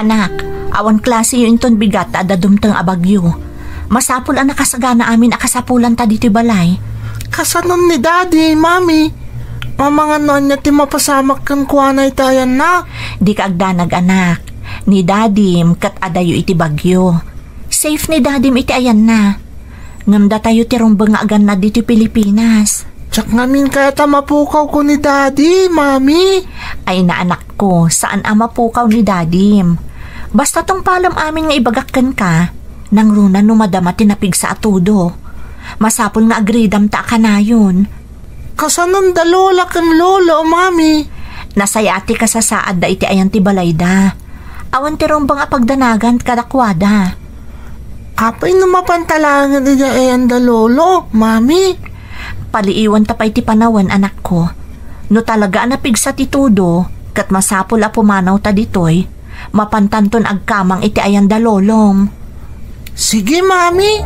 Anak, awan klaseyo inton bigat ta adda dumteng a bagyo. Masapul a nakasagana amin a kasapulanta ditoy balay. Kasanon ni Daddy, Mami? Amangan no ania ti mapasamak kenkuana iti ayanna? Dika agdanag, anak. Ni Dadim ket adayo iti bagyo. Safe ni Dadim iti ayanna. Ngem datayo ti rumbeng nga agannad ditoy Pilipinas. Diak ngamin kayat a mapukawko ni Daddy, Mami. Ay, naanakko, saan a mapukaw ni Dadim. Basta tungpalem amin nga ibagak kenka, nangruna no madama ti napigsa a todo. Masapul nga agridamta a kanayon. Kasanon da Lola ken Lolo, Mami? Nasaya ti kasasaadda iti ayan ti balayda. Awan ti rumbeng a pagdanagan kadakuada. Apay no mapanta laengen idiay ayan da Lolo, Mami? Paliiwanta pay ti panawen, anakko. No talaga a napigsa ti todo, ket masapul a pumanawta ditoy, mapantanton agkamang iti ayan da Lolom. Sige, Mami.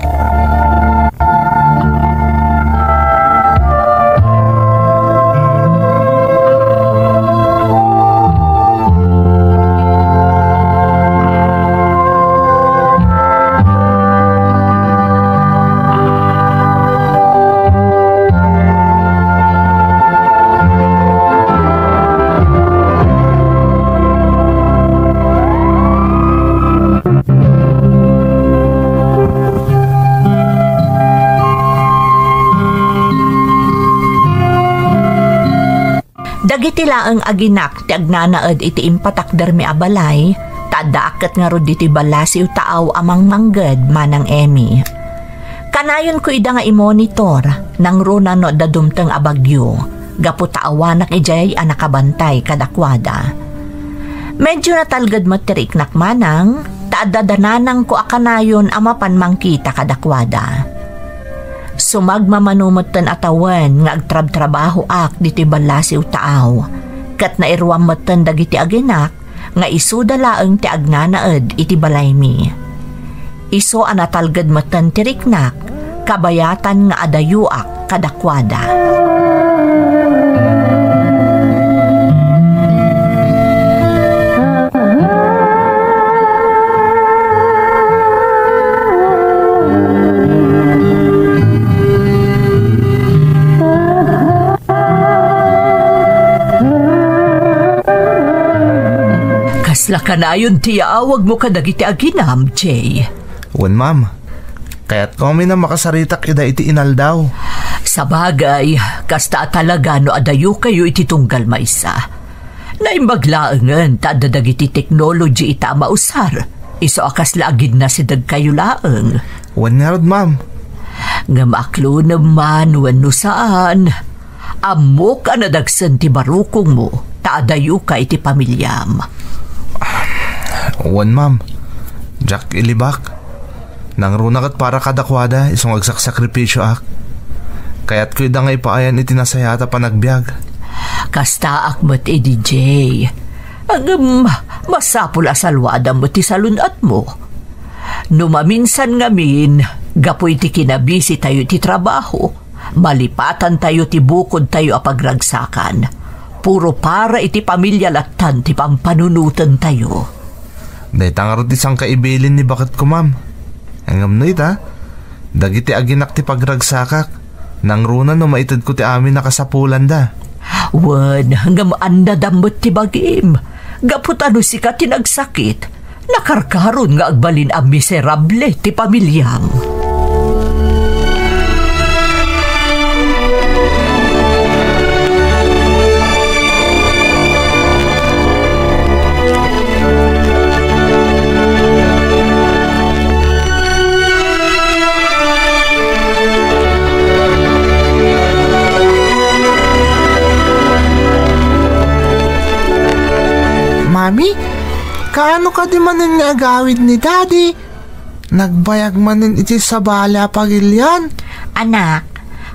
Dagiti laeng aginak ti agnanaed iti impatakdermi a balay, ta addaak ket ngarud ditoy ballasiw taaw a mangmangged, Manang Emmy. Kanayonko ida nga imonitor, nangruna no adda dumteng a bagyo, gapu ta awanak idiay a nakabantay kadakuada. Medyo natalged met ti riknak, Manang, ta adda dananangko a kanayon a mapan mangkita kadakuada. Sumagmamano metten a tawen nga agtrabtrabahoak ditoy ballasiw taaw, ket nairuam metten dagiti aginak nga isuda laeng ti agnanaed iti balaymi. Isu a natalged metten ti riknak, kabayatan nga adayoak kadakuada. Kasla kanayon ti yaawagmo kadagiti aginam, Jay? Wen, ma'am. Kayatko ngamin a makasaritak ida iti inaldaw. Sabagay, kasta a talaga no adayokayo iti tunggal maysa. Naimbag laengen ta adda dagiti technology ita a mausar. Isu a kasla agidnasidegkayo laeng. Wen ngarud, ma'am. Ngem aklonem man wenno saan, ammok a nadagsen ti barukongmo ta adayoka iti pamiliam. Wen, ma'am. Diak ilibak. Nangruna ket para kadakuada, isu nga agsaksakripisioak. Kayatko ida nga ipaayan iti nasayaat a panagbiag. Kastaak met idi, Jay. Ngem, masapul a saluadam met ti salun-atmo. No maminsan ngamin, gapu iti kinabisitayo iti trabaho, malipatantayo ti bukodtayo a pagragsakan. Puro para iti pamilya lattan ti pampanunotentayo. Dayta ngarud ti sangkaibilin ni baketko, ma'am. Ngem no ita, dagiti aginak ti pagragsakak, nangruna no maitedko ti amin a kasapulanda. Wen, ngem annadam met ti bagim. Gapu ta no sika ti nagsakit, nakarkaron nga agbalin a miserable ti pamiliam. Mami, kaano kadi manen nga agawid ni Daddy? Nagbayag manen iti sabali a pagilian. Anak,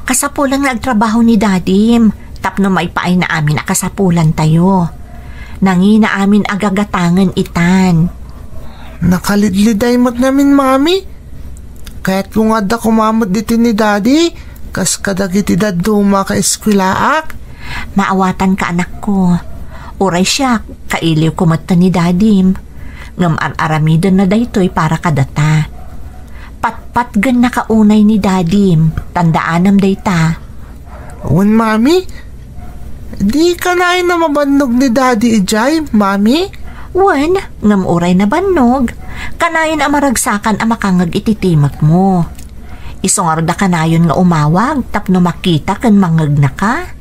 kasapulan nga agtrabaho ni Dadim tapno maipaayna amin a kasapulantayo. Nangina amin a gagatangen itan. Nakalidliday met ngamin, Mami. Kayatko nga adda koma met ditoy ni Daddy, kas kadagiti dadduma a kaeskuelaak. Maawatanka, anakko. Uray siak, kailiwko met ni Dadim. Ngem ar-aramidenna daytoy para kadata. Patpatgennaka unay ni Dadim. Tandaanam dayta. Wen, Mami? Di kanayon a mabannog ni Daddy idiay, Mami? Wen, ngem uray nabannog, kanayon a maragsakan a makangngeg iti timekmo. Isu ngarud a kanayon nga umawag tapno makita ken mangngegnaka.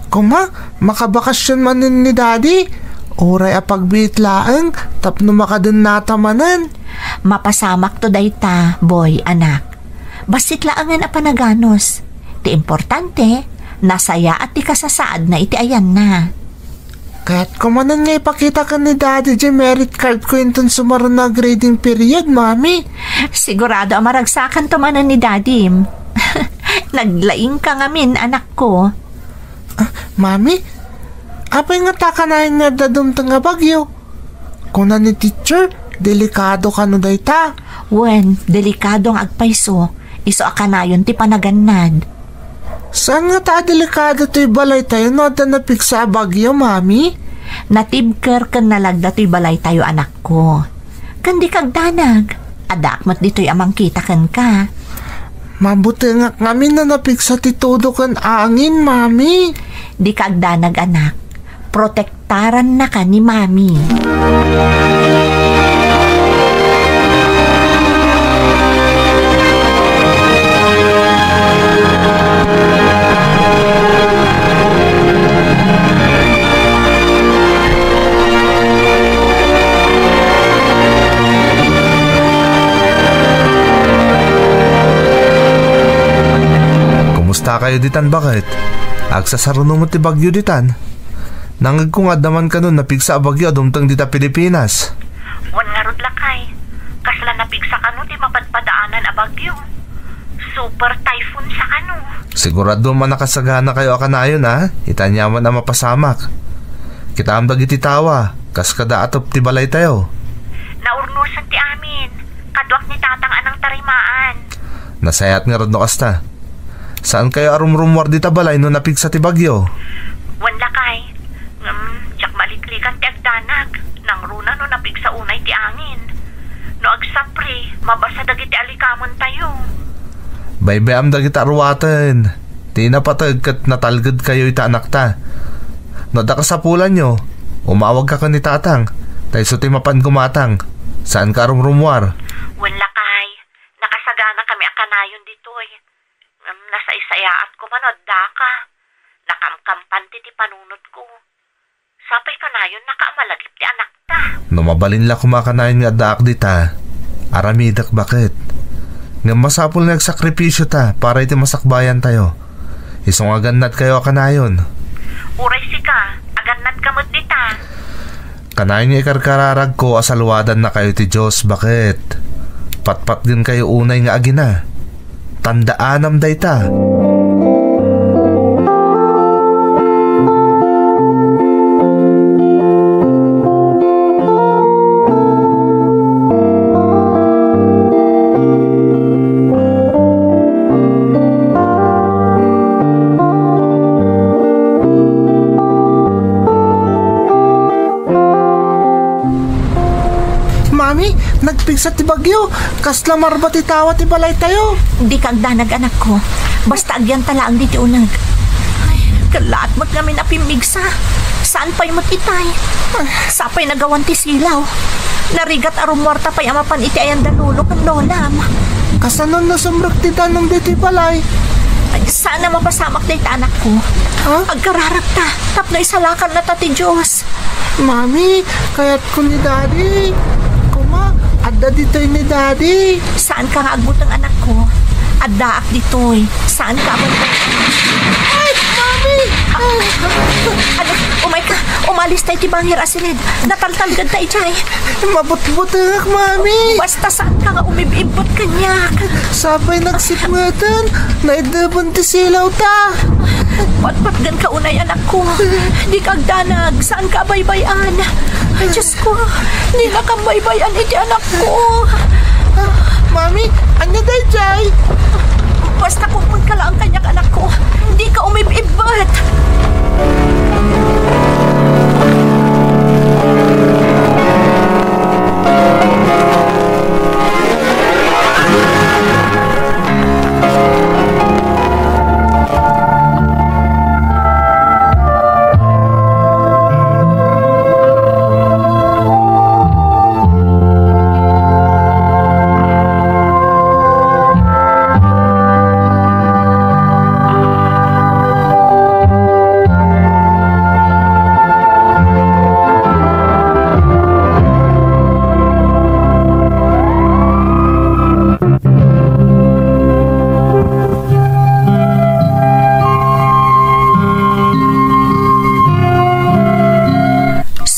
Koma, makabakasyon manen ni Daddy. Uray a pagbiit laeng tapno makadennata manen. Mapasamakto dayta, Boy, anak. Bassit laengen a panaganus. Ti importante, nasayaat ti kasasaadna iti ayanna. Kayatko manen nga ipakita ken ni Daddy diay merit card ko inton sumaruno a grading period, Mami. Sigurado a maragsakanto manen ni Dadim. Naglaingka ngamin, anakko. Ah, Mami, apay ngata kanayon nga adda dumteng a bagyo? Kuna ni teacher, delikado kano dayta? Wen, delikado nga agpayso. Isu a kanayon ti panagannad. Saan ngata a delikado toy balaytayo no adda napigsa a bagyo, Mami? Natibker ken nalagda toy balaytayo, anakko. Ken dika agdanag. Addaak met ditoy a mangkita kenka. Mabutengak ngamin no napigsa ti tudo ken angin, Mami. Dika agdanag, anak. Protektarannaka ni Mami. Kayo ditan, baket? Agsasaruno met ti bagyo ditan. Nangngegko nga adda man kano napigsa a bagyo a dumteng dita Pilipinas. Wen ngarud, lakay. Kasla napigsa kano ti mapadpadaanan a bagyo. Super typhoon sa kano. Siguraduam a nakasagana kayo a kanayon, a? Ita aniaman a mapasamak. Kitaem dagiti tawa, kas kada atop ti balaytayo. Naurnosan ti amin. Kaduak ni Tatang a nangtarimaan. Nasayaat ngarud no kasta. Saan kayo a rumrummuar dita balay no napigsa ti bagyo? Wen, lakay. Ngem, diak maliklikan ti agdanag. Nangruna no napigsa unay ti angin. No agsapri, mabasa dagiti alikamentayo. Baybay-am dagiti aruaten. Ti napateg ket natalged kayo ita anakta. No adda kasapulanyo, umawagka ken ni Tatang. Ta isu ti mapan gumatang. Saanka a rumrummuar. Wen, lakay. Nakasagana kami a kanayon ditoy. Ngem nasaysayaat koma no addaka. Nakamkampan ti, ti panunotko. Sapay kanayon nakamalagip ti anakta. No mabalin la koma kanayon nga addaak dita, aramidek, baket. Ngem masapul nga agsakripisio ta para iti masakbayan tayo. Isu nga agannad kayo a kanayon. Uray sika, agannad ka met dita. Kanayon nga ikarkararagko a saluadanna kayo ti Dios, baket. Patpatgen kayo unay nga agina. Tandaanam dayta. Mami, nagpigsa ti bagyo. Kasla marba ti tawa ti balaytayo. Dika agdanag, anakko. Basta agyanta laeng ditoy uneg. Ay, kellaat met ngamin a pimmigsa. Saan pay met itay? Sapay nagawan ti silaw. Narigat a rummuarta pay a mapan iti ayan da lolo ken lolam. Kasano no sumrek ti danum ditoy balay? Ay, saan a mapasamak dayta, anakko. Ha? Agkararagta tapno isalakanna ta ti Dios. Mami, kayatko ni Daddy. Koma, adda ditoy ni Daddy. Saanka nga agbuteng, anakko. Addaak ditoy. Saanka a bantay. Ay, Mami! Ah, ano, umayka, umalis tayo ti bangir a silid. Nataltalged ta idiay. Mabutbutengak, Mami. Basta saanka nga umib-ibbut kaniak. Sapay nagsipngeten, naiddeben ti silaw ta. Patpatgenka unay, anakko. Dika agdanag, saanka a baybay-an. Diosko, dinakam baybay-an iti anakko. Mami, ania daydiay? Basta kumkunka laeng kaniak, anakko. Dika umib-ibbut.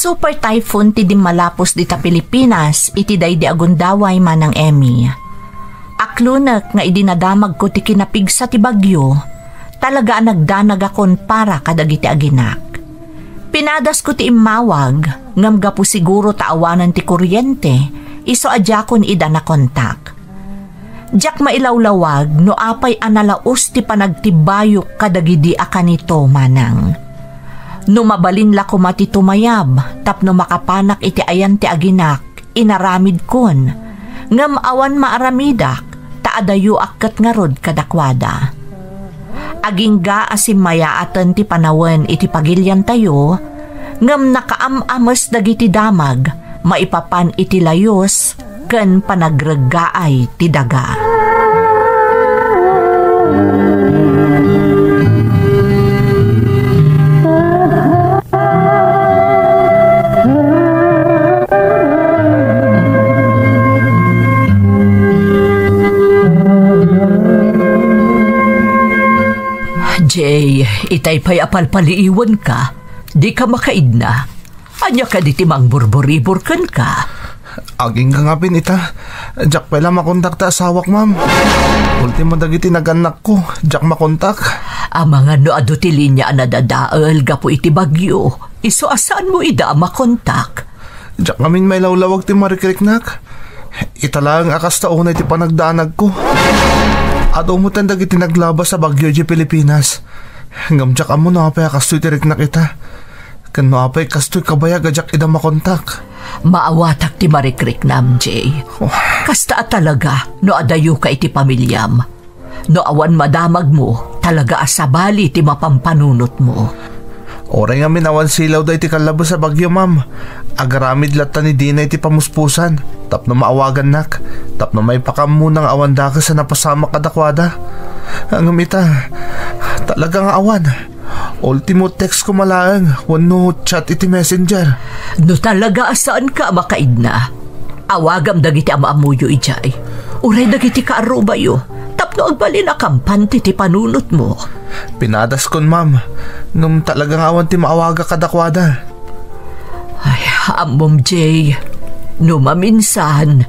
Super typhoon ti dimmalapos dita Pilipinas iti daydi a gundaway, Manang Emmy. Aklonek nga idi nadamagko ti kinapigsa ti bagyo, talaga a nagdanagakon para kadagiti aginak. Pinadasko ti immawag, ngem gapu siguro ta awanen ti kuryente, isu a diakon ida nakontak. Diak mailawlawag no apay a nalaus ti panagtibayok kadagidi a kanito, Manang. No mabalin la koma ti tumayab tapno makapanak iti ayan ti aginak, inaramidkon, ngem awan maaramidak, ta adayoak ket ngarud kadakuada. Agingga a simmayaaten ti panawen iti pagiliantayo, ngem nakaam-ames dagiti damag maipapan iti layus ken panagreggaay ti daga. Itay pay a palpaliiwanka, dika makaidna. Ania kadi ti mangburburibor kenka? Agingga ngamin ita. Diak pay la makontak ti asawak, ma'am. Ultimo dagiti nagannakko, diak makontak. Amangan no adu ti linia a nadadael gapu iti bagyo, isu a saanmo ida a makontak. Diak ngamin mailawlawag ti marikriknak. Ita laeng a kasta unay ti panagdanagko. Adu metten dagiti naglabas a bagyo idiay Pilipinas. Ngem diak ammo no apay a kastoy ti riknak ita. Ken no apay kastoy kabayag a diak ida makontak. Maawatak ti marikriknam, Jay. Oh. Kasta a talaga no adayoka iti pamiliam. No awan madamagmo, talaga a sabali ti mapampanunotmo. Uray ngamin awan silaw daytoy kallabes a bagyo, ma'am. Agaramid latta ni Dina iti pamuspusan tapno maawagannak, tapno maipakaammo nga awan dakes a napasamak kadakuada. Ngem ita, talaga nga awan. Ultimo text ko malaeng wenno chat iti messenger. No talaga a saanka a makaidna, awagam dagiti am-ammoyo idiay, uray dagiti kaarrubayo, tapno agbalin a kampante ti panunotmo. Pinadaskon, ma'am, ngem talaga nga awan ti maawagak kadakuada. Ay, ammom, Jay, no maminsan,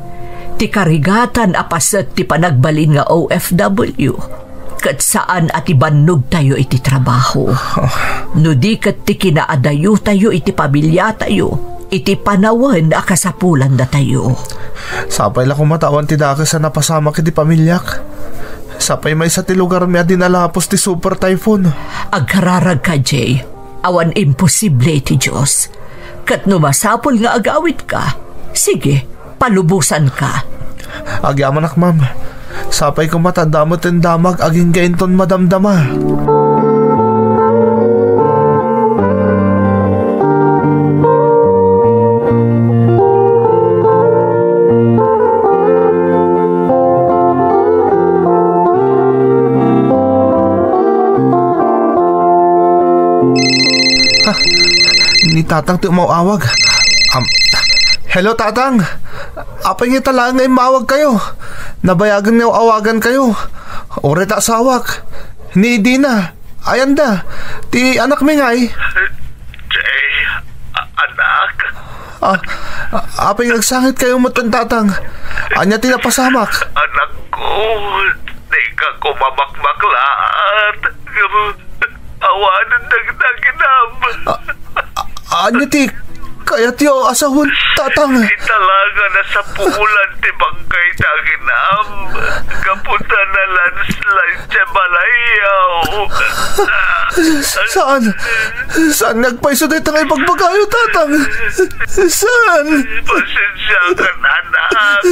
ti karigatan a paset ti panagbalin nga O F W, ket saan a ti bannogtayo iti trabaho. No di ket ti kinaadayotayo iti pamiliatayo, iti panawen a kasapulandatayo. Sapay la koma ta awan ti dakes a napasamak iti pamiliak. Sapay maysa ti lugarmi a dinalapos ti super typhoon. Agkararagka, Jay. Awan imposible iti Dios. Ket no masapul nga agawidka, sige, palubosanka. Agyamanak, ma'am. Sapay koma ta adda metten damag agingga inton madamdama. Ah, ni Tatang ti umaw-awag. Am, hello, Tatang. Apay ngata laeng nga immawagkayo? Nabayagen nga aw-awagankayo. Uray ta asawak. Ni Dina. Ayanda. Ti anakmi ngay? Jay, a-, anak. Ah, a-, apay nga agsangitkayo metten, Tatang? Ania ti napasamak? Anakko, dika koma makmaklaat. Awanen dagiti aginam. A-, a-, ania ti kayatyo a sawen, Tatang? Ita la nga nasapulan ti bangkay ti aginam gapu ta na-landslide ti balayyo. Saan? Saan nga agpayso dayta nga ibagbagayo, Tatang? Saan? Pasensiakan, anak.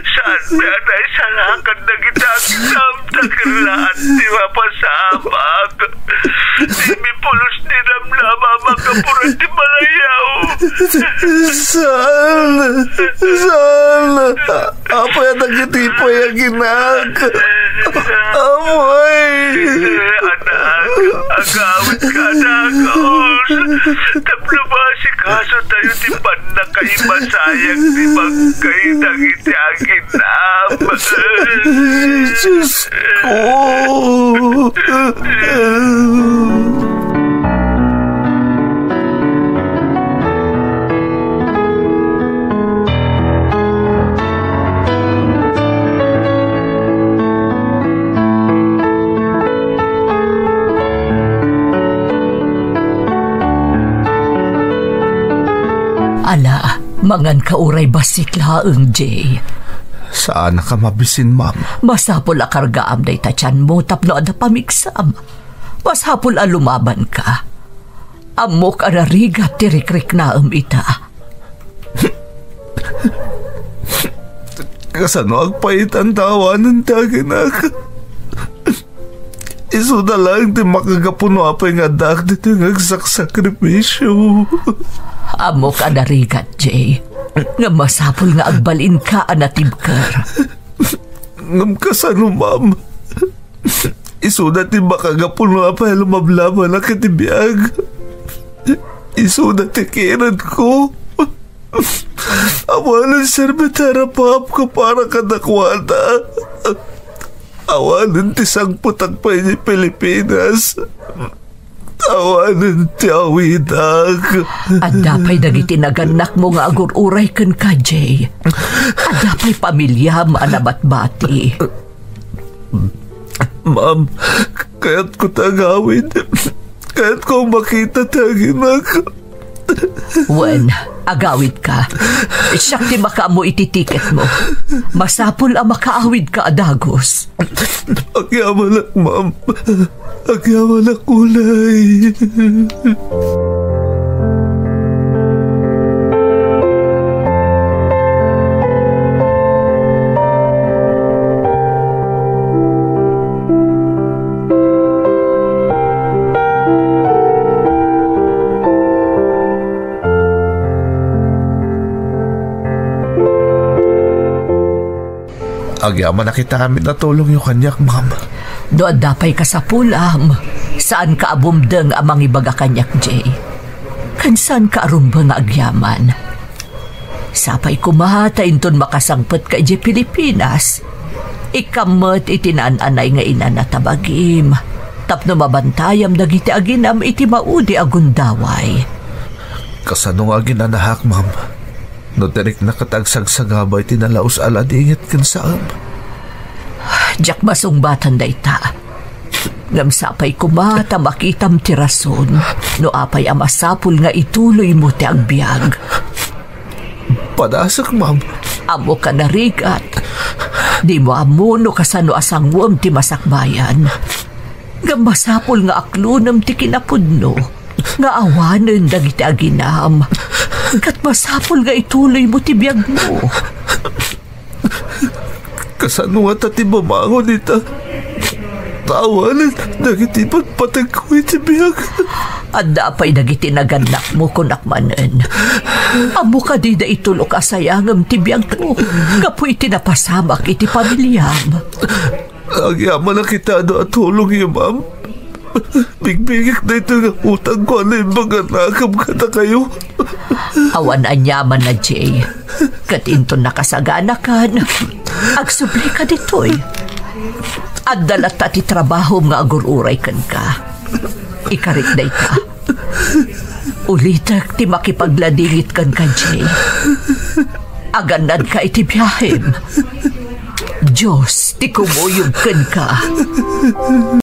Saanmi a naisalakan dagiti aginam, ta ket laat ti mapasamak. Dimi pulos ti namnama a makapuran ti balayyo. Saan? Saan? Apay a dagiti pay a ginak? Apay! Anak, agawidka, anak. Tapno maasikasotayo ti pannakaimasayang ti bangkay dagiti aginam. Diyos ko. Ala, manganka uray bassit laeng, Jay. Saanka mabisin, ma'am. Masapul a kargaam dayta tianmo tapno adda pamigsam. Masapul a lumabanka. Ammok a narigat ti rikriknaem ita. Kasano agpaitan ta awanen ti aginak? Isuda laeng ti makagapu no apay nga addaak ditoy nga agsaksakripisio. Ammok a narigat, Jay. Nga masapul nga agbalinka a natibker. Ngem kasano, ma'am? Isuda ti makagapu no apay a lumablabanak iti biag. Isuda ti kiiredko. Awanen serbitera, Pap, para kadakuada. Awanen ti sangpetak pay idiay Pilipinas. Awanen ti awidak. Adda pay dagiti nagannakmo nga agur-uray kenka, Jay. Adda pay pamiliam a nabatbati. Ma'am, kayatko ti agawid. Kayatko makita ti aginak. Wen, agawidka. Siak ti makaammo iti tiketmo. Masapul a makaawidka a dagus. Agyamanak, ma'am. Agyamanak unay. Agyamanak ita amin a tulongyo kaniak, ma'am. No adda pay kasapulam, saanka a bumdeng a mangibaga kaniak, Jay. Ken saanka a rumbeng nga agyaman. Sapay koma ta inton makasangpetka idiay Pilipinas, ikkam met iti naan-anay nga inanat a bagim tapno mabantayam dagiti aginam iti maudi a gundaway. Kasano nga aginanahak, ma'am? No direk na ket agsagsagaba iti nalaus a ladingit ken saem. Diak masungbatan dayta. Ngem sapay koma ta makitam ti rason no apay a masapul nga ituloymo ti agbiag. Padasek, ma'am. Ammoka narigat. Dimo ammo no kasano a sanguem ti masakbayan. Ngem masapul nga aklonem ti kinapudno nga awanen dagiti aginam. Ket masapul nga ituloymo ti biagmo. Kasano ngata ti mamangon ita? Ta awanen dagiti patpategko iti biag. Adda pay dagiti nagannakmo, kunak manen. Ammo kadi daytoy a sayangem ti biagmo gapu iti napasamak iti pamiliam. Agyamanak ita a tulongyo, ma'am. Bigbigek daytoy nga utangko a naimbag a nakem kadakayo. Awan aniamanna, Jay. Ket inton nakasaganakan, agsublika ditoy. Adda latta ti trabahom nga agur-uray kenka. Ikarik dayta. Ulitek ti makipagladingit kenka, Jay. Agannadka iti biahem. Dios ti kumuyog kenka.